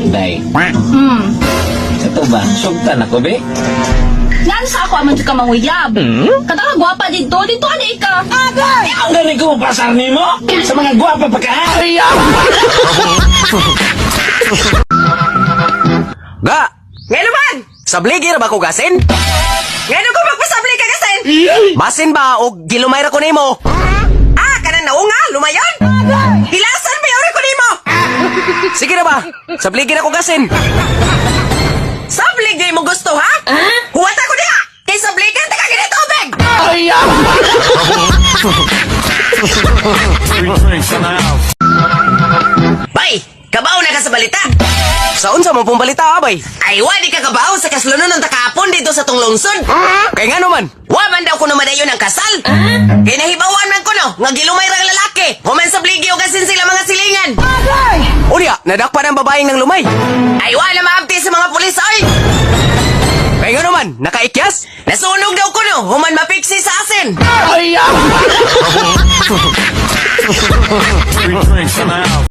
Day. Sa to ba? Sugtan ako, be? Ngano sa ako aman jud ka manguyab? Katang gwapa didto, didto ani ka. Ang gani ko pasar nimo sa mga gwapa pa ka. Ga! Ngano man? Sabligi ra ba ko gasin? Ngano ko magpasabli ka gasin? Basin ba og gilumay ra ko nimo? Ah, kanang naunga, lumayan. Hilasan ba yun ko nimo? Sige na ba? Sabligi ra ko gasin. Sablig di mo gusto, ha? Huwat ako diha! Kay sabligan ta ka gini tubig! Bay, kabaw na ka sa balita. Sa unsa mo pong balita abay? Ay, wa di ka kabaw sa kaslunon ng takapon dito sa tong lungsod. Kay ngano man? Wa man daw kuno madayon ang kasal. Kay nahibawan man kuno nga gilumay ra ang lalaki. Human sa bligyo gasin sila mga silingan. Unya, nadakpan ang babaeng ng lumay. Ay, wa na maabti sa mga pulis oy. Kay ngano man? Nakaikyas? Nasunog daw kuno, human mapiksi sa asin.